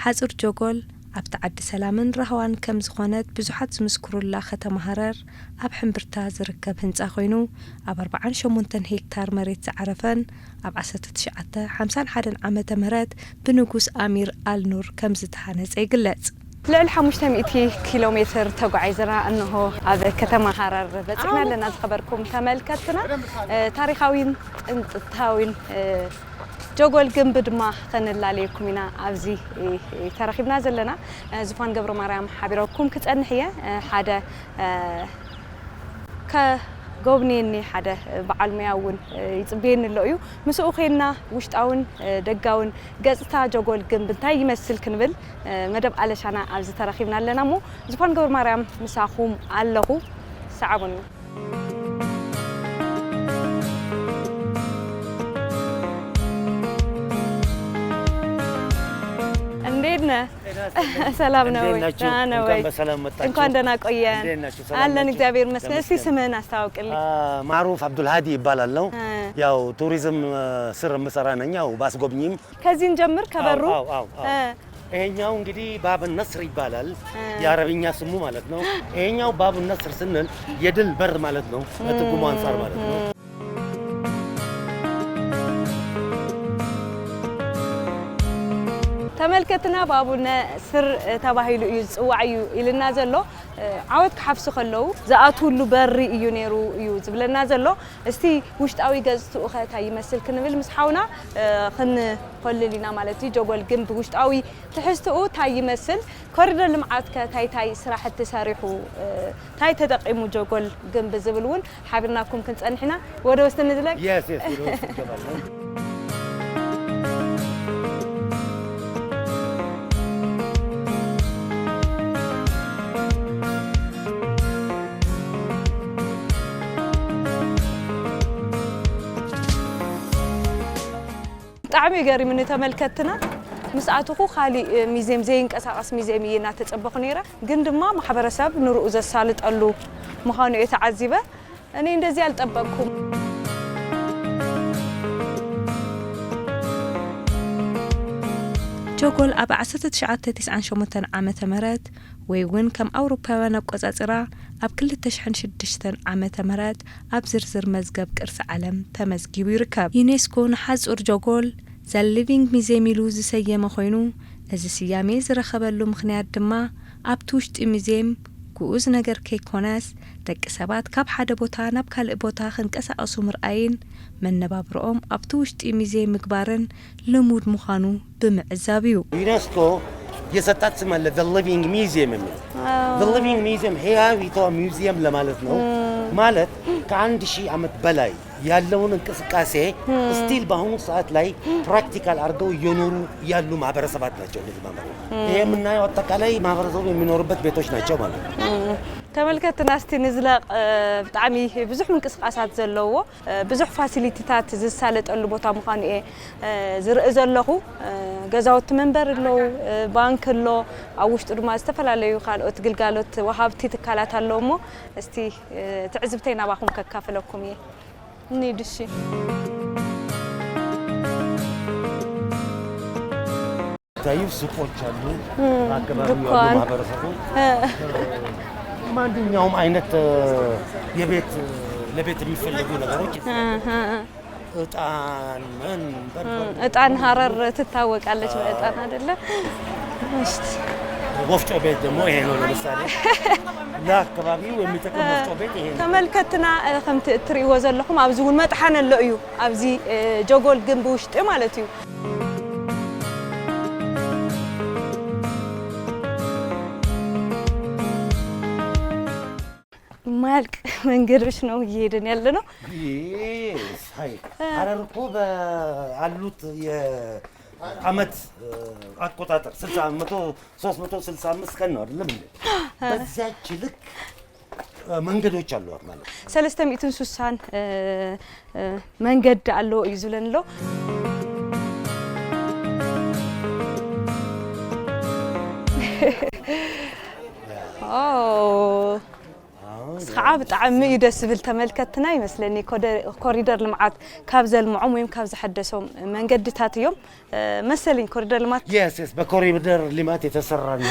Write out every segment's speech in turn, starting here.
ሓጹር ጆጎል ኣብቲ ዓዲ ሰላምን ራህዋን ከም ዝኾነት ብዙሓት ዝምስክሩላ ከተማ ሃረር ኣብ ሕምብርታ ዝርከብ ህንጻ ኮይኑ፣ ኣብ ኣርብዓን ሸሞንተን ሄክታር መሬት ዝዓረፈን ኣብ ዓሰርተ ትሽዓተ ሓምሳን ሓደን ዓመተ ምህረት ብንጉስ ኣሚር ኣልኑር ከም ዝተሃነጸ ይግለጽ። ልዕሊ ሓሙሽተ ሚእቲ ኪሎ ሜትር ተጓዒዝና እንሆ ኣብ ከተማ ሃረር በጺሕና ኣለና። ዝኸበርኩም ተመልከትና፣ እ፣ ታሪኻዊን ጥንታዊን፣ እ፣ ጀጎል ግንብ ድማ ከነላለየኩም ኢና። ኣብዚ፣ እ፣ ተረኺብና ዘለና፣ እ፣ ዙፋን ገብረ ማርያም ሓቢረኩም ክጸንሕ እየ። እ፣ ሓደ፣ እ፣ ከጎብንየኒ ሓደ በዓል ሞያ እውን፣ እ፣ ይጽበየኒ ኣሎ እዩ። ምስኡ ኼንና ውሽጣውን፣ እ፣ ደጋውን ገጽታ ጀጎል ግንብ እንታይ ይመስል ክንብል፣ እ፣ መደብ ኣለሻና ኣብዚ ተረኺብና ኣለና እሞ፣ ዙፋን ገብረ ማርያም ምሳኹም ኣለኹ። ሰዓቡኒ። እንዴት ነህ? ጤና ይስጥልኝ። ሰላም ነው እንዴት ወይ? ናችሁ? ደህና ነው እንኳን ወይ? በሰላም መጣችሁ። እንኳን ደህና ቆየን። እንዴት ናችሁ? ሰላም አለን፣ ናችሁ? እግዚአብሔር ይመስገን። እስቲ ተመስገን። ስምህን አስታውቅልኝ። አ፣ ማሩፍ አብዱልሃዲ ይባላለሁ። እ። ያው ቱሪዝም፣ እ፣ ስር የምሰራ ነኝ። ያው ባስጎብኝም። ከዚህ እንጀምር፣ ከበሩ። አዎ፣ አዎ፣ አዎ፣ አዎ። እ። ይሄኛው እንግዲህ ባብ ነስር ይባላል። እ። የአረብኛ ስሙ ማለት ነው። ይሄኛው ባብ ነስር ስንል የድል በር ማለት ነው። ከትርጉሙ አንጻር ማለት ነው። እ። ተመልከትና፣ ባቡ ነስር ተባሂሉ እዩ ዝጽዋዕ እዩ ኢልና ዘሎ። ዓወት ክሓፍሱ ከለዉ ዝኣትውሉ በሪ እዩ ነይሩ እዩ ዝብለና ዘሎ። እስቲ ውሽጣዊ ገጽትኡ ኸ እንታይ ይመስል ክንብል ምስ ሓውና፣ እ፣ ክንኮልል ኢና ማለት እዩ። ጀጎል ግንብ ውሽጣዊ ትሕዝትኡ እንታይ ይመስል? ኮሪደር ልምዓት ከ እንታይ እንታይ ስራሕቲ ሰሪሑ? እ፣ እንታይ ተጠቂሙ ጀጎል ግንብ ዝብል እውን ሓቢርናኩም ክንጸንሕ ኢና። ወደ ውስጥ ንዝለቅ። የስ፣ የስ፣ ወደ ውስጥ እንገባለን። ብጣዕሚ ገሪምኒ ተመልከትና። ምስ ኣትኹ ካሊእ ሚዜም፣ ዘይንቀሳቐስ ሚዜም እየ እናተጸበኹ ነይረ፣ ግን ድማ ማሕበረሰብ ንርኡ ዘሳልጠሉ ምዃኑ እየ ተዓዚበ። እኔ እንደዚህ አልጠበቅኩም። ጆጎል ኣብ ዓሰርተ ትሽዓተ ተስዓን ሸሞንተን ዓመተ ምህረት ወይ እውን ከም ኣውሮፓውያን ኣቆጻጽራ ኣብ ክልተ ሽሕን ሽዱሽተን ዓመተ ምህረት ኣብ ዝርዝር መዝገብ ቅርሲ ዓለም ተመዝጊቡ ይርከብ። ዩኔስኮ ንሓጹር ጆጎል ዘ ሊቪንግ ሚዜም ኢሉ ዝሰየመ ኮይኑ፣ እዚ ስያሜ ዝረኸበሉ ምኽንያት ድማ ኣብቲ ውሽጢ ሚዜም ግኡዝ ነገር ከይኮነስ፣ ደቂ ሰባት ካብ ሓደ ቦታ ናብ ካልእ ቦታ ክንቀሳቐሱ ምርኣይን መነባብሮኦም ኣብቲ ውሽጢ ሚዜም ምግባርን ልሙድ ምዃኑ ብምዕዛብ እዩ። ዩኔስኮ የሰጣት ስም አለ፣ The Living Museum የሚል። አዎ። The Living Museum፣ ሕያዊቷ ሙዚየም ለማለት ነው። እም። ማለት ከአንድ ሺህ ዓመት በላይ ያለውን እንቅስቃሴ እም። ስቲል በአሁኑ ሰዓት ላይ ፕራክቲካል አድርገው እየኖሩ ያሉ ማህበረሰባት ናቸው እነዚህ ማህበረሰብ። እም። ይሄ የምናየው አጠቃላይ ማህበረሰቡ የሚኖርበት ቤቶች ናቸው ማለት ነው። እም። ተመልከትና እስቲ ንዝለቕ፣ እ፣ ብጣዕሚ ብዙሕ ምንቅስቃሳት ዘለዎ፣ እ፣ ብዙሕ ፋሲሊቲታት ዝሳለጠሉ ቦታ ምዃኑ እየ፣ እ፣ ዝርኢ ዘለኹ። እ፣ ገዛውቲ መንበሪ ኣለዉ፣ እ፣ ባንክ ኣሎ፣ ኣብ ውሽጡ ድማ ዝተፈላለዩ ካልኦት ግልጋሎት ወሃብቲ ትካላት ኣለዉ እሞ እስቲ፣ እ፣ ትዕዝብተይ ናባኹም ከካፍለኩም እየ። እንሂድ እሺ። ታዩ ሱቆች አሉ። እም፣ በአካባቢው ያሉ ድኳን። ማህበረሰቡ፣ እ። ማንኛውም አይነት፣ እ፣ የቤት፣ ለቤት የሚፈለጉ ነገሮች፣ እህ፣ እጣን፣ ምን፣ በርበሬ፣ እም፣ እጣን ሀረር ትታወቃለች አ። በእጣን አይደለ? እሺ። ወፍጮ ቤት ደግሞ ይሄ ነው። ለምሳሌ ለአካባቢው የሚጠቅም እ፣ ወፍጮ ቤት ይሄ ነው። ተመልከትና፣ እ፣ ከምቲ እትርእይዎ ዘለኹም ኣብዚ እውን መጥሓን ኣሎ እዩ። ኣብዚ፣ እ፣ ጀጎል ግንብ ውሽጢ ማለት እዩ። የማያልቅ መንገዶች ነው እየሄድን ያለ ነው። ይስ፣ አይ፣ እ። ሀረር እኮ በአሉት የአመት፣ እ፣ አቆጣጠር ስልሳ፣ መቶ፣ ሶስት መቶ ስልሳ አምስት ቀን ነው አይደለም እንዴ? እ። በዚያች ልክ፣ እ፣ መንገዶች አሏት ማለት ነው። ሰለስተ ሚእትን ሱሳን፣ እ፣ እ፣ መንገድ ኣለዎ እዩ ዝብለን ኣሎ። ኦ። አሁን ንስ ከዓ ብጣዕሚ እዩ ደስ ዝብል። ተመልከትና ይመስለኒ ኮደ- ኮሪደር ልምዓት ካብ ዘልምዖም ወይም ካብ ዝሐደሶም መንገድታት እዮም፣ እ፣ መሰለኝ። ኮሪደር ልማት የስ የስ በኮሪደር ልማት የተሰራና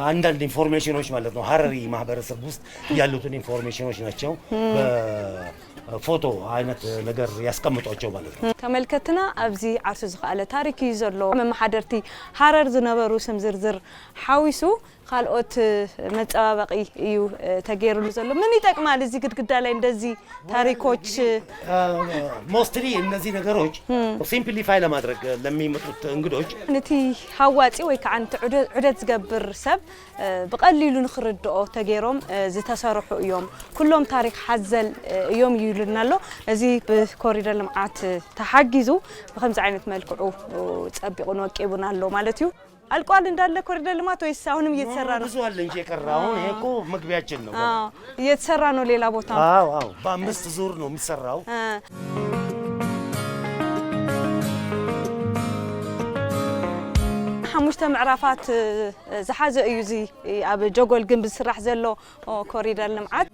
አንዳንድ ኢንፎርሜሽኖች ማለት ነው። ሀረሪ ማህበረሰብ ውስጥ ያሉትን ኢንፎርሜሽኖች ናቸው። በፎቶ አይነት ነገር ያስቀምጧቸው ማለት ነው። ተመልከትና ኣብዚ ዓርሱ ዝኸኣለ ታሪክ እዩ ዘሎ። መመሓደርቲ ሃረር ዝነበሩ ስም ዝርዝር ሓዊሱ ካልኦት መፀባበቒ እዩ፣ እ፣ ተገይሩሉ ዘሎ። ምን ይጠቅማል እዚ ግድግዳ ላይ እንደዚህ ታሪኮች? ሞስትሊ እነዚህ ነገሮች ሲምፕሊፋይ ለማድረግ ለሚመጡት እንግዶች ነቲ ሃዋፂ ወይ ከዓ ነቲ ዑደ- ዑደት ዝገብር ሰብ፣ እ፣ ብቐሊሉ ንክርድኦ ተገይሮም፣ እ፣ ዝተሰርሑ እዮም። ኩሎም ታሪክ ሓዘል፣ እ፣ እዮም ይብሉና ኣሎ። እዚ ብኮሪደር ልምዓት ተሓጊዙ ብከምዚ ዓይነት መልክዑ ጸቢቑን ወቂቡን ኣሎ ማለት እዩ። አልቋል እንዳለ ኮሪደር ልማት ወይስ አሁንም እየተሰራ ነው? ብዙ አለ እንጂ የቀረ። አሁን ይሄ እኮ መግቢያችን ነው። አዎ፣ እየተሰራ ነው ሌላ ቦታ። አዎ አዎ፣ በአምስት ዙር ነው የሚሰራው። እ። ሓሙሽተ ምዕራፋት፣ እ፣ ዝሓዘ እዩ እዚ ኣብ ጀጎል ግንብ ዝስራሕ ዘሎ፣ ኦ፣ ኮሪደር ልምዓት።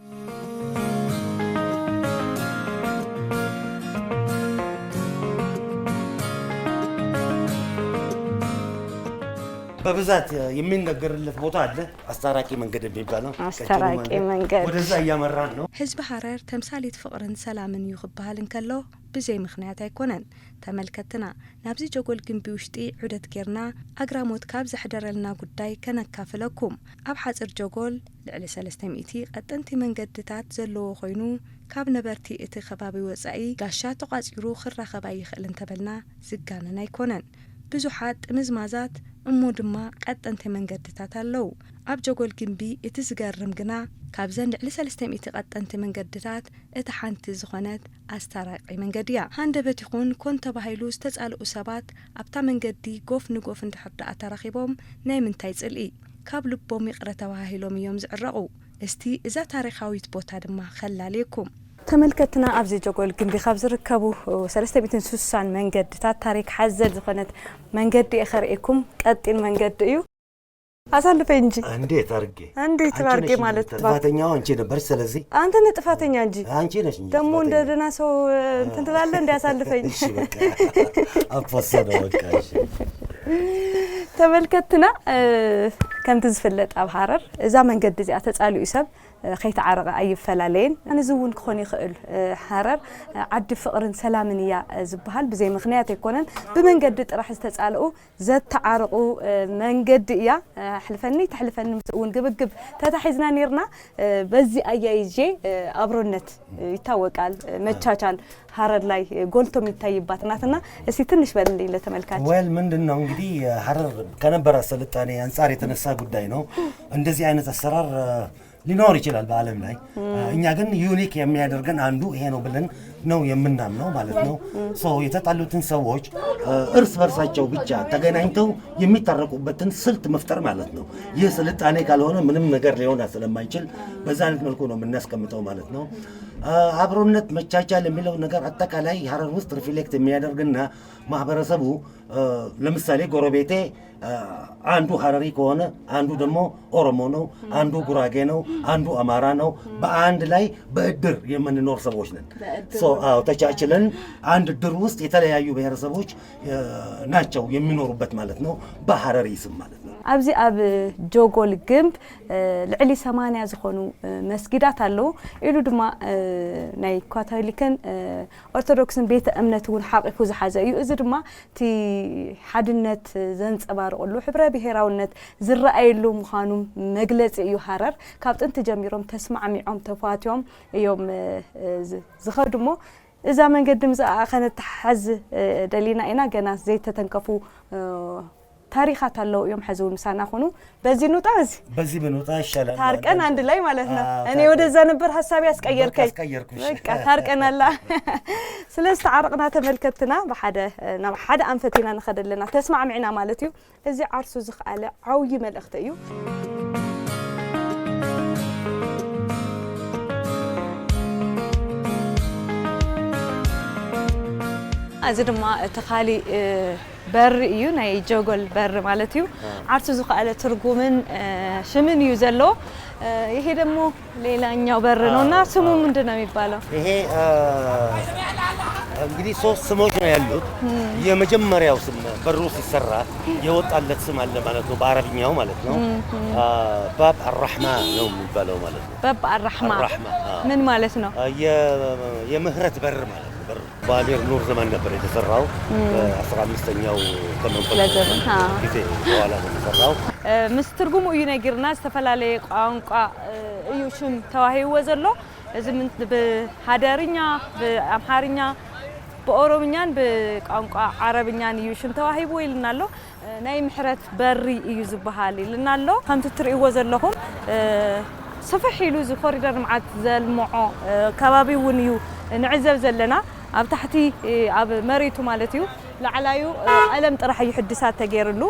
በብዛት የሚነገርለት ቦታ አለ፣ አስታራቂ መንገድ የሚባለው። አስታራቂ ቀጭኑ መንገድ። ወደዛ እያመራን ነው። ህዝቢ ሃረር ተምሳሌት ፍቕርን ሰላምን እዩ ክበሃል እንከሎ ብዘይ ምኽንያት ኣይኮነን። ተመልከትና ናብዚ ጀጎል ግንቢ ውሽጢ ዑደት ጌርና ኣግራሞት ካብ ዘሕደረልና ጉዳይ ከነካፍለኩም። ኣብ ሓፅር ጀጎል ልዕሊ ሰለስተ ሚእቲ ቀጠንቲ መንገድታት ዘለዎ ኮይኑ ካብ ነበርቲ እቲ ከባቢ ወፃኢ ጋሻ ተቋፂሩ ክራኸብ ኣይኽእል እንተበልና ዝጋነን ኣይኮነን። ብዙሓት ጥምዝማዛት እሞ ድማ ቀጠንቲ መንገድታት ኣለዉ። ኣብ ጀጎል ግንቢ እቲ ዝገርም ግና ካብዘን ልዕሊ ሰለስተ ሚእቲ ቀጠንቲ መንገድታት እታ ሓንቲ ዝኾነት ኣስታራቂ መንገዲ እያ። ሃንደበት ይኹን ኮን ተባሂሉ ዝተጻልኡ ሰባት ኣብታ መንገዲ ጎፍ ንጎፍ እንድሕር ደኣ ተራኺቦም ናይ ምንታይ ጽልኢ? ካብ ልቦም ይቕረ ተባሃሂሎም እዮም ዝዕረቑ። እስቲ እዛ ታሪኻዊት ቦታ ድማ ከላልየኩም። ተመልከትና ኣብዚ ጀጎል ግንቢ ካብ ዝርከቡ ሰለስተ ሚእትን ስሳን መንገድታት ታሪክ ሓዘል ዝኾነት መንገዲ እየ ከርእየኩም። ቀጢን መንገዲ እዩ። አሳልፈኝ እንጂ። እንዴት አድርጌ? እንዴት አንቺ አድርጌ ነሽ ማለት ጥፋተኛው አንቺ ነበርሽ። ስለዚህ አንተ ነህ ጥፋተኛ እንጂ። አንቺ ነሽ እንጂ ደግሞ እንደ ጥፋተኛ። ደህና ሰው እንትን ትላለህ እንደ አሳልፈኝ። እሺ በቃ አፖሰ ነው በቃ። እሺ ተመልከትና እ፣ ከምቲ ዝፍለጥ ኣብ ሃረር እዛ መንገዲ እዚኣ ተጻሊኡ ሰብ እ፣ ከይተዓረቐ ኣይፈላለየን። እዚ እውን ክኾን ይኽእል እ፣ ሃረር እ፣ ዓዲ ፍቕርን ሰላምን እያ እ፣ ዝበሃል ብዘይ ምኽንያት ኣይኮነን። ብመንገዲ ጥራሕ ዝተጻልኡ ዘተዓርቑ እ፣ መንገዲ እያ። እ፣ ኣሕልፈኒ ተሕልፈኒ ምስ እውን ግብግብ ተታሒዝና ነርና። እ፣ በዚ ኣያይዤ እ፣ ኣብሮነት እ፣ ይታወቃል። እ፣ መቻቻል ሃረር ላይ እ፣ ጎልቶ የሚታይባት ናትና። እስቲ ትንሽ በልልኝ ለተመልካች። ዌል ምንድን ነው እንግዲህ ሀረር ከነበራት ስልጣኔ አንጻር የተነሳ ጉዳይ ነው። እንደዚህ አይነት አሰራር እ፣ ሊኖር ይችላል በዓለም ላይ። እ፣ እኛ ግን ዩኒክ የሚያደርገን አንዱ ይሄ ነው ብለን ነው የምናምነው ማለት ነው። ሶ የተጣሉትን ሰዎች እ፣ እርስ በርሳቸው ብቻ ተገናኝተው የሚታረቁበትን ስልት መፍጠር ማለት ነው። ይህ ስልጣኔ ካልሆነ ምንም ነገር ሊሆን ስለማይችል በዛ አይነት መልኩ ነው የምናስቀምጠው ማለት ነው። እ፣ አብሮነት መቻቻል የሚለው ነገር አጠቃላይ ሀረር ውስጥ ሪፍሌክት የሚያደርግና ማህበረሰቡ እ፣ ለምሳሌ ጎረቤቴ እ፣ አንዱ ሀረሪ ከሆነ አንዱ ደግሞ ኦሮሞ ነው፣ አንዱ ጉራጌ ነው፣ አንዱ አማራ ነው። በአንድ ላይ በእድር የምንኖር ሰዎች ነን። ሶ አዎ፣ ተቻችለን አንድ እድር ውስጥ የተለያዩ ብሔረሰቦች እ፣ ናቸው የሚኖሩበት ማለት ነው። በሀረሪ ስም ማለት ነው። ኣብዚ ኣብ ጆጎል ግንብ እ፣ ልዕሊ ሰማንያ ዝኾኑ እ፣ መስጊዳት ኣለዉ። ኢሉ ድማ እ፣ ናይ ካቶሊክን እ፣ ኦርቶዶክስን ቤተ እምነት እውን ሓቂፉ ዝሓዘ እዩ። እዚ ድማ እቲ ሓድነት ዘንጸባርቐሉ፣ ሕብረ ብሔራውነት ዝረኣየሉ ምዃኑ መግለጺ እዩ። ሃረር ካብ ጥንቲ ጀሚሮም ተስማዕሚዖም ተፋትዮም እዮም እ፣ ዝ- ዝኸዱ እሞ እዛ መንገዲ ምስኣ ከነተሓዝ እ፣ ደሊና ኢና። ገና ዘይተተንከፉ እ፣ ታሪኻት ኣለዉ እዮም። ሕዚ እውን ምሳና ኩኑ። በዚ ንውጣ፣ በዚ በዚህ ብንወጣ ይሻላል። ታርቀን አንድ ላይ ማለት ነው። አዎ፣ እኔ ታርቀን። ወደዛ ነበር ሀሳብ ያስቀየርከኝ። በቃ አስቀየርኩሽ። በቃ ታርቀን ኣላ። ስለዚ ተዓረቕና ተመልከትና ብሓደ ናብ ሓደ ኣንፈት ኢና ንኸደለና ተስማዕሚዕና ማለት እዩ። እዚ ዓርሱ ዝኸኣለ ዓብዪ መልእኽቲ እዩ። እዚ ድማ እቲ ካሊእ እ፣ በሪ እዩ፣ ናይ ጀጎል በሪ ማለት እዩ። ዓርሱ ዝኸኣለ ትርጉምን እ፣ ሽምን እዩ ዘለዎ። ይሄ ደግሞ ሌላኛው በር ነው እና አዎ፣ ስሙ አዎ። ምንድን ነው የሚባለው? ይሄ አ፣ እንግዲህ ሶስት ስሞች ነው ያሉት። የመጀመሪያው ስም በሩ ሲሰራ የወጣለት ስም አለ ማለት ነው፣ በአረብኛው ማለት ነው። አ፣ ባብ አራሕማ ነው የሚባለው ማለት ነው። በብ አራሕማ አራሕማ፣ አዎ። ምን ማለት ነው? አ፣ የ- የምህረት በር ማለት ነው። በሩ በአሚር ኑር ዘመን ነበር የተሰራው። በአስራ አምስተኛው ከመንፈቅ ክፍለ ዘመን፣ አዎ። ጊዜ በኋላ ነው የተሰራው። ምስ ትርጉሙ እዩ ነጊርና። ዝተፈላለየ ቋንቋ እዩ ሽም ተዋሂብዎ ዘሎ። እዚ ምን- ብሃደርኛ፣ ብኣምሓርኛ፣ ብኦሮምኛን ብቋንቋ ዓረብኛን እዩ ሽም ተዋሂብዎ ኢልና ኣሎ። ናይ ምሕረት በሪ እዩ ዝበሃል ኢልና ኣሎ። ከምቲ ትርእይዎ ዘለኹም ስፍሕ ኢሉ እዚ ኮሪደር ልምዓት ዘልምዖ ከባቢ እውን እዩ ንዕዘብ ዘለና። ኣብ ታሕቲ ኣብ መሬቱ ማለት እዩ ላዕላዩ ቀለም ጥራሕ እዩ ሕድሳት ተገይርሉ፣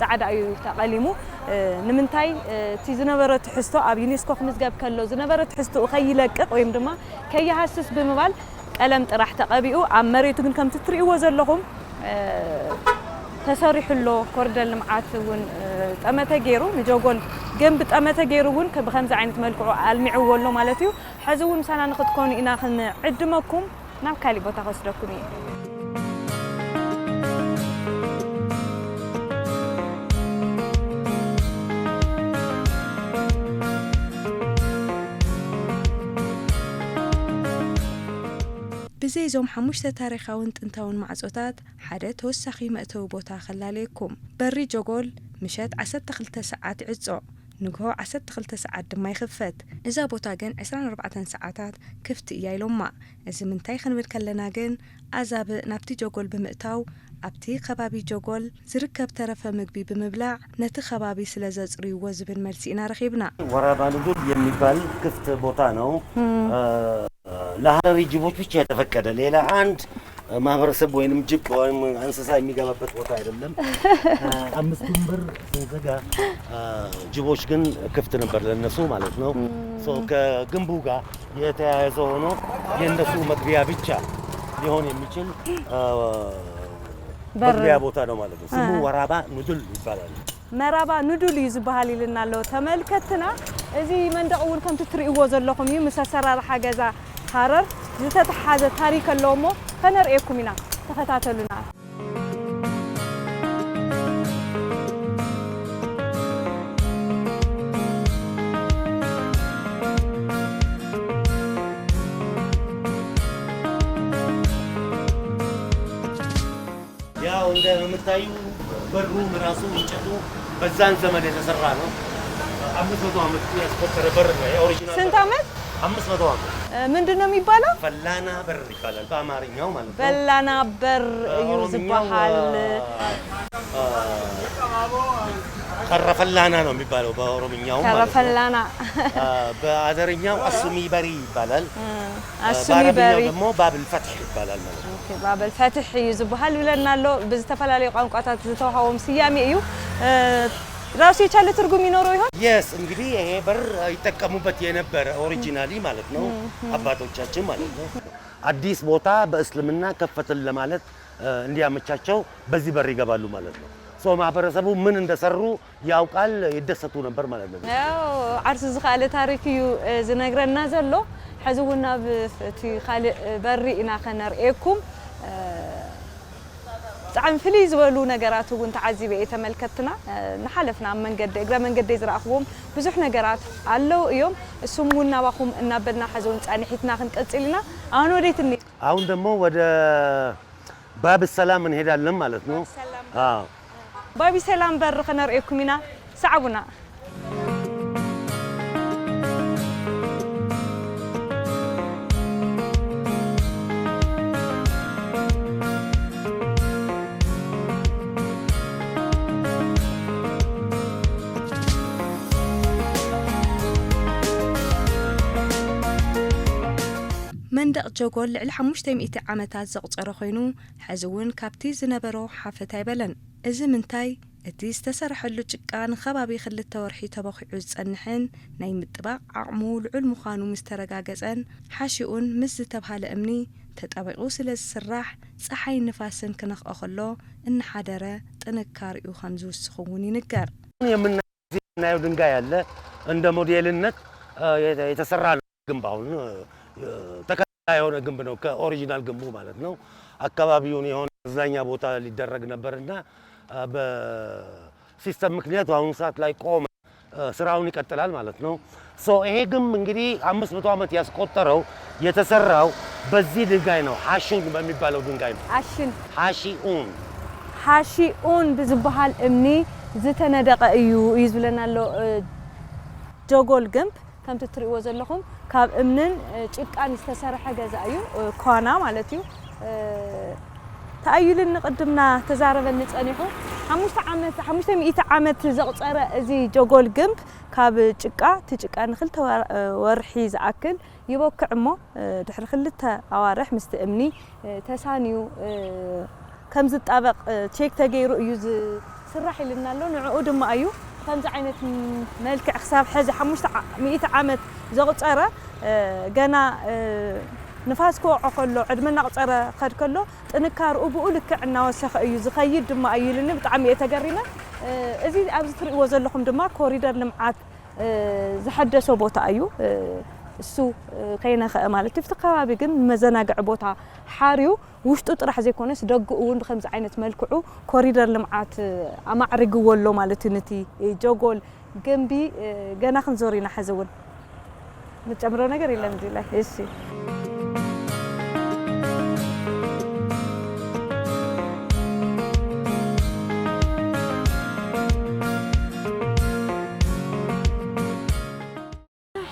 ፃዕዳ እዩ ተቐሊሙ። ንምንታይ እቲ ዝነበረ ትሕዝቶ ኣብ ዩኔስኮ ክምዝገብ ከሎ ዝነበረ ትሕዝቶኡ ከይለቅቕ ወይም ድማ ከይሃስስ ብምባል ቀለም ጥራሕ ተቐቢኡ፣ ኣብ መሬቱ ግን ከምቲ ትርእይዎ ዘለኹም ተሰሪሑ ኣሎ። ኮሪደር ልምዓት እውን ጠመተ ገይሩ ንጀጎል ግንብ ጠመተ ገይሩ እውን ብከምዚ ዓይነት መልክዑ ኣልሚዕዎ ኣሎ ማለት እዩ። ሕዚ እውን ምሳና ንክትኮኑ ኢና ክንዕድመኩም። ናብ ካሊእ ቦታ ከስደኩም እየ። ብዘይ እዞም ሓሙሽተ ታሪኻውን ጥንታውን ማዕጾታት ሓደ ተወሳኺ መእተዊ ቦታ ከላለየኩም። በሪ ጀጎል ምሸት ዓሰርተ ክልተ ሰዓት ይዕጾ፣ ንግሆ ዓሰርተ ክልተ ሰዓት ድማ ይኽፈት። እዛ ቦታ ግን ዕስራን ኣርባዕተን ሰዓታት ክፍቲ እያ ኢሎማ። እዚ ምንታይ ክንብል ከለና ግን ኣዛብእ ናብቲ ጀጎል ብምእታው ኣብቲ ከባቢ ጀጎል ዝርከብ ተረፈ ምግቢ ብምብላዕ ነቲ ከባቢ ስለ ዘጽርይዎ ዝብል መልሲ ኢና ረኺብና። ወራባ ንዱል የሚባል ክፍት ቦታ ነው። ለሀረሪ ጅቦች ብቻ የተፈቀደ፣ ሌላ አንድ ማህበረሰብ ወይንም ጅብ ወይም እንስሳ የሚገባበት ቦታ አይደለም። አምስቱን በር ስንዘጋ ጅቦች ግን ክፍት ነበር ለነሱ ማለት ነው። So ከግንቡ ጋር የተያያዘ ሆኖ የእነሱ መግቢያ ብቻ ሊሆን የሚችል በር መግቢያ ቦታ ነው ማለት ነው። ስሙ ወራባ ኑዱል ይባላል። መራባ ኑዱል እዩ ዝበሃል ኢልና ኣሎ ተመልከትና። እዚ መንደቕ እውን ከምቲ ትርእይዎ ዘለኹም እዩ። ምስ ኣሰራርሓ ገዛ ሃረር ዝተተሓሓዘ ታሪክ ኣለዎ እሞ ከነርእየኩም ኢና። ተኸታተሉና። ያው እንደምታዩ በሩም ራሱ እንጨቱ በዛን ዘመን የተሰራ ነው። አምስት መቶ ዓመት ያስቆጠረ በር ነው። ይሄ ኦሪጂናል ስንት በር። ዓመት? አምስት መቶ ዓመት። ምንድን ነው የሚባለው? ፈላና በር ይባላል በአማርኛው ማለት ነው። በላና በር እዩ በኦሮምኛው ዝበሃል። አ፣ ከረፈላና ነው የሚባለው በኦሮምኛው ማለት ነው። ከረፈላና አ፣ በአደርኛው አሱሚ በሪ ይባላል። አሱሚ በአረብኛው በሪ ደግሞ ባብል ፈትሕ ይባላል ማለት ነው። ኦኬ፣ ባበል ፈትሕ እዩ ዝበሃል ብለና ኣሎ። ብዝተፈላለዩ ቋንቋታት ዝተዋሃቦም ስያሜ እዩ። እ፣ ራሱ የቻለ ትርጉም ይኖረው ይሆን? የስ እንግዲህ ይሄ በር ይጠቀሙበት የነበረ ኦሪጂናሊ ማለት ነው አባቶቻችን ማለት ነው። አዲስ ቦታ በእስልምና ከፈትን ለማለት እ፣ እንዲያመቻቸው በዚህ በር ይገባሉ ማለት ነው። So ማህበረሰቡ ምን እንደሰሩ ያውቃል፣ ይደሰቱ ነበር ማለት ነው። ያው ዓርሱ ዝኸኣለ ታሪክ እዩ እ፣ ዝነግረና ዘሎ። ሕዚ እውን ናብ እቲ ካልእ በሪ ኢና ከነርእየኩም። እ፣ ብጣዕሚ ፍልይ ዝበሉ ነገራት እውን ተዓዚበ እየ ተመልከትና። እ፣ ንሓለፍና ኣብ መንገዲ እግረ መንገደይ ዝረኣኽዎም ብዙሕ ነገራት ኣለዉ እዮም። እሱም እውን ናባኹም እናበልና ሕዚ እውን ፃንሒትና ክንቀፅል ኢና። ኣሁን ወዴት እንሂድ? አሁን ደግሞ ወደ ባብ ሰላም እንሄዳለን ማለት ነው። አዎ። ባቢ ሰላም በር ከነርእየኩም ኢና። ሰዓቡና። መንደቕ ጀጎል ልዕሊ ሓሙሽተ ሚእቲ ዓመታት ዘቑጸረ ኮይኑ፣ ሕዚ እውን ካብቲ ዝነበሮ ሓፈት ኣይበለን። እዚ ምንታይ፣ እቲ ዝተሰርሐሉ ጭቃ ንከባቢ ክልተ ወርሒ ተበኺዑ ዝጸንሕን ናይ ምጥባቕ ዓቕሙ ልዑል ምዃኑ ምስ ተረጋገጸን፣ ሓሽኡን ምስ ዝተብሃለ እምኒ ተጣቢቑ ስለ ዝስራሕ፣ ጸሓይን ንፋስን ክነኽኦ ከሎ እናሓደረ ጥንካሬኡ ከም ዝውስኽ እውን ይንገር። የምናየው ድንጋይ አለ። እንደ ሞዴልነት እ፣ የተ- የተሰራ ነው። ግንብ አሁን እ፣ ተከታታይ የሆነ ግንብ ነው ከኦሪጂናል ግንቡ ማለት ነው። አካባቢውን የሆነ መዝናኛ ቦታ ሊደረግ ነበርና እ፣ በሲስተም ምክንያት በአሁኑ ሰዓት ላይ ቆመ። እ፣ ስራውን ይቀጥላል ማለት ነው። ሶ ይሄ ግንብ እንግዲህ አምስት መቶ ዓመት ያስቆጠረው የተሰራው በዚህ ድንጋይ ነው። ሐሹን በሚባለው ድንጋይ ነው። ሓሽን ሐሺኡን ሓሺኡን ብዝበሃል እምኒ ዝተነደቐ እዩ እዩ ዝብለና ኣሎ እ፣ ጀጎል ግንብ። ከምቲ እትርእይዎ ዘለኹም ካብ እምንን እ፣ ጭቃን ዝተሰርሐ ገዛ እዩ እ፣ ኳና ማለት እዩ እ፣ ተኣዩልኒ ቅድምና ተዛረበኒ ጸኒሑ ሓሙሽተ ዓመት ሓሙሽተ ሚእቲ ዓመት ዘቑጸረ እዚ ጀጎል ግንብ ካብ ጭቃ እቲ ጭቃ ንክልተ ወር- እ፣ ወርሒ ዝኣክል ይቦክዕ እሞ እ፣ ድሕሪ ክልተ ኣዋርሕ ምስቲ እምኒ እ፣ ተሳንዩ እ፣ ከም ዝጣበቕ እ፣ ቼክ ተገይሩ እዩ ዝስራሕ ኢልና ኣሎ። ንዕኡ ድማ እዩ ከምዚ ዓይነት ም- መልክዕ ክሳብ ሕዚ ሓሙሽተ ሚእቲ ዓመት ዘቑፀረ እ፣ ገና እ፣ ንፋስ ክወዖ ከሎ ዕድመ እናቑፀረ ከድ ከሎ ጥንካርኡ ብኡ ልክዕ እናወሰኸ እዩ ዝኸይድ ድማ እዩ ኢልኒ። ብጣዕሚ እየ ተገሪመ። እ፣ እዚ ኣብዚ ትርእይዎ ዘለኹም ድማ ኮሪደር ልምዓት እ፣ ዝሐደሶ ቦታ እዩ እ፣ እሱ እ፣ ከይነኸአ ማለት እዩ። ኣብቲ ከባቢ ግን መዘናግዒ ቦታ ሓርዩ ውሽጡ ጥራሕ ዘይኮነስ ደግኡ እውን ብከምዚ ዓይነት መልክዑ ኮሪደር ልምዓት እ፣ ኣማዕሪግዎ ኣሎ ማለት እዩ። ነቲ እ፣ ጀጎል ግንቢ እ፣ ገና ክንዞር ኢና። ሕዚ እውን ንጨምሮ ነገር የለን እዚ ላይ። እሺ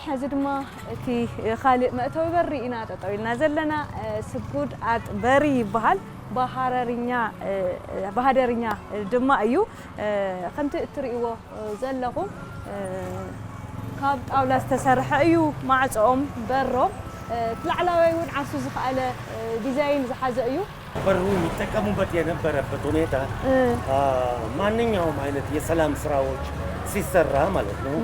ሕዚ ድማ እቲ ካልእ መእተዊ በሪ ኢና ጠጠው ኢልና ዘለና። ስጉድ ኣጥ በሪ ይበሃል። ብሃረርኛ ብሃደርኛ ድማ እዩ። ከምቲ እትርእይዎ ዘለኹም ካብ ጣውላ ዝተሰርሐ እዩ። ማዕፅኦም በሮም እቲ ላዕላዋይ እውን ዓርሱ ዝኸኣለ ዲዛይን ዝሓዘ እዩ። በሩ ይጠቀሙበት የነበረበት ሁኔታ ማንኛውም አይነት የሰላም ስራዎች ሲሰራ ማለት ነው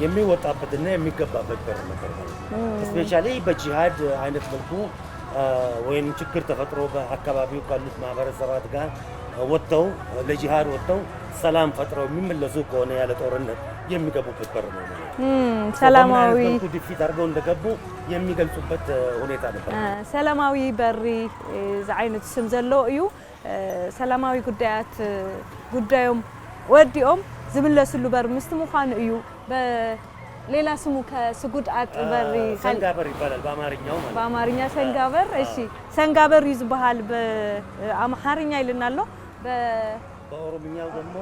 የሚወጣበትና የሚገባበት በር ነበር ማለት ነው። ስፔሻሊ በጂሃድ አይነት መልኩ ወይም ችግር ተፈጥሮ በአካባቢው ካሉት ማህበረሰባት ጋር ወጥተው ለጂሃድ ወጥተው ሰላም ፈጥረው የሚመለሱ ከሆነ ያለ ጦርነት የሚገቡበት በር ነው ማለት ነው። ሰላማዊ ዲፊት አድርገው እንደገቡ የሚገልጹበት ሁኔታ ነበር። ሰላማዊ በሪ ዝዓይነቱ ስም ዘለዎ እዩ። ሰላማዊ ጉዳያት ጉዳዮም ወዲኦም ዝምለስሉ በር ምስቲ ምዃኑ እዩ። ሌላ ስሙ ከስጉድ ኣጥ በሪ ሰንጋ በር ይባላል በአማርኛው ማለት ነው። በአማርኛ ሰንጋ በር። እሺ ሰንጋ በር እዩ ዝበሃል በአምሓርኛ ኢልና ኣሎ። በ በኦሮምኛው ደግሞ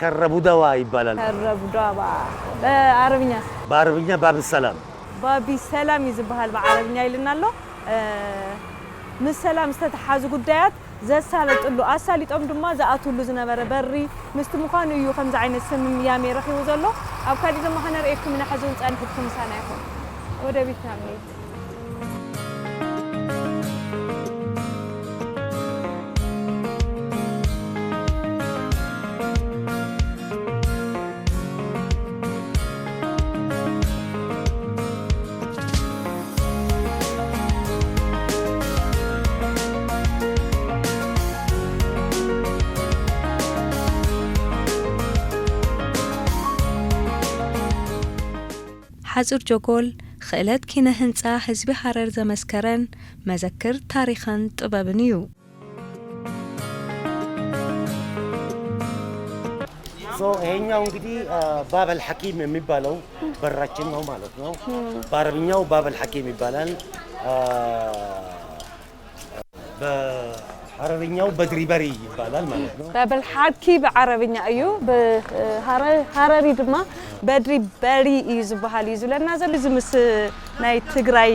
ከረቡዳዋ ይባላል። ከረቡዳዋ በአረብኛ በአረብኛ ባብ ሰላም ባቢ ሰላም እዩ ዝበሃል በዓረብኛ ኢልና ኣሎ። ምስ ሰላም ዝተተሓዙ ጉዳያት ዘሳለጥሉ ኣሳሊጦም ድማ ዝኣትውሉ ዝነበረ በሪ ምስቲ ምዃኑ እዩ ከምዚ ዓይነት ስምያሜ ረኺቡ ዘሎ። ኣብ ካሊእ ድማ ከነርእየኩም ኢና። ሕዚ እውን ጸንሕትኩም ምሳና ይኹን። ወደ ቤትና ንሂድ። ሓጹር ጀጎል፣ ክእለት ኪነ ህንጻ ህዝቢ ሃረር ዘመስከረን መዘክር ታሪኽን ጥበብን እዩ። So ይሄኛው እንግዲህ ባበል ሐኪም የሚባለው በራችን ነው ማለት ነው። በአረብኛው ባበል ሐኪም ይባላል። በሐረርኛው በድሪ በሪ ይባላል ማለት ነው። ባበል ሓኪ ብዓረብኛ እዩ። ብሃረሪ ድማ በድሪ በሪ እዩ ዝበሃል እዩ ዝብለና ዘሎ። እዚ ምስ ናይ ትግራይ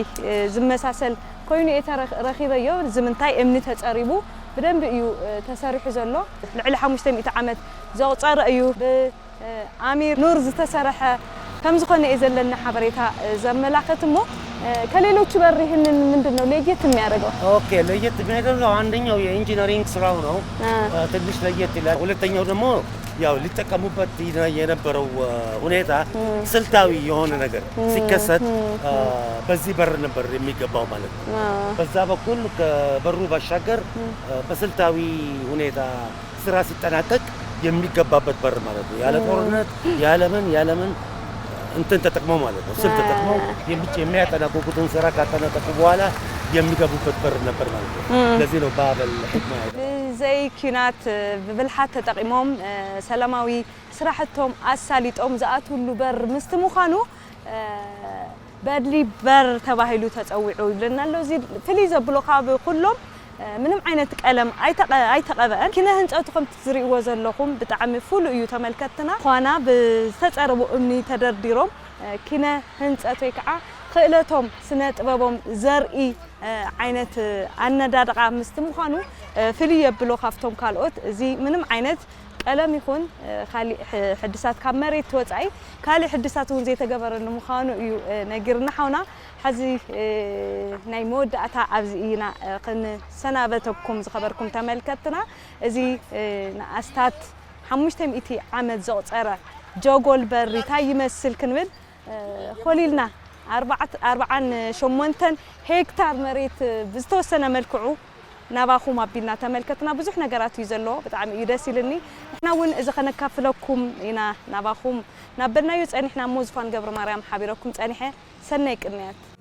ዝመሳሰል ኮይኑ እየ ተረኽ- ረኺበዮ። እዚ ምንታይ እምኒ ተጸሪቡ ብደንቢ እዩ ተሰሪሑ ዘሎ። ልዕሊ ሓሙሽተ ሚእቲ ዓመት ዘቑጸረ እዩ። ብ ኣሚር ኑር ዝተሰርሐ ከም ዝኾነ እዩ ዘለኒ ሓበሬታ ዘመላኽት። እሞ ከሌሎቹ በሪህንን ምንድን ነው ለየት የሚያደርገው? ኦኬ፣ ለየት የሚያደርገው አንደኛው የኢንጂነሪንግ ስራው ነው። ትንሽ ለየት ይላል። ሁለተኛው ደግሞ ያው ሊጠቀሙበት የነበረው ሁኔታ ስልታዊ የሆነ ነገር ሲከሰት በዚህ በር ነበር የሚገባው ማለት ነው። በዛ በኩል ከበሩ ባሻገር በስልታዊ ሁኔታ ስራ ሲጠናቀቅ የሚገባበት በር ማለት ነው። ያለ ጦርነት ያለምን ያለምን እንትን ተጠቅመው ማለት ነው። ስልት ተጠቅመው የሚ- የሚያጠናቅቁትን ስራ ካጠናቀቁ በኋላ የሚገቡበት በር ነበር ማለት ነው። ለዚህ ነው ባበል ሕክማ ያለው። ብዘይ ኲናት ብብልሓት ተጠቒሞም ሰላማዊ ስራሕቶም ኣሳሊጦም ዝኣትውሉ በር ምስቲ ምዃኑ በድሊ በር ተባሂሉ ተፀዊዑ ይብለና ኣሎ። እዚ ፍልይ ዘብሎ ካብ ኩሎም ምንም ዓይነት ቀለም ኣይተቐበአን። ኪነ ህንፀቱ ከምቲ ዝርእዎ ዘለኹም ብጣዕሚ ፍሉይ እዩ። ተመልከትና ኳና ብዝተፀረቡ እምኒ ተደርዲሮም ኪነ ህንፀት ወይ ከዓ ክእለቶም ስነ ጥበቦም ዘርኢ ዓይነት ኣነዳድቓ ምስቲ ምዃኑ ፍልይ የብሎ ካብቶም ካልኦት። እዚ ምንም ዓይነት ቀለም ይኹን ካሊእ ሕድሳት ካብ መሬት ወፃኢ ካሊእ ሕድሳት እውን ዘይተገበረሉ ምዃኑ እዩ ነጊርና ሓውና። ሕዚ ናይ መወዳእታ ኣብዚ ኢና ክንሰናበተኩም ዝኸበርኩም ተመልከትና። እዚ ንኣስታት ሓሙሽተ ሚእቲ ዓመት ዘቑፀረ ጀጎል በሪ እንታይ ይመስል ክንብል ኾሊልና ኣርባዓን ሸሞንተን ሄክታር መሬት ብዝተወሰነ መልክዑ ናባኹም ኣቢልና ተመልከትና። ብዙሕ ነገራት እዩ ዘለዎ። ብጣዕሚ እዩ ደስ ኢልኒ። ንሕና እውን እዚ ከነካፍለኩም ኢና ናባኹም ናበልናዮ ፀኒሕና እሞ ዙፋን ገብረ ማርያም ሓቢረኩም ፀኒሐ። ሰናይ ቅንያት።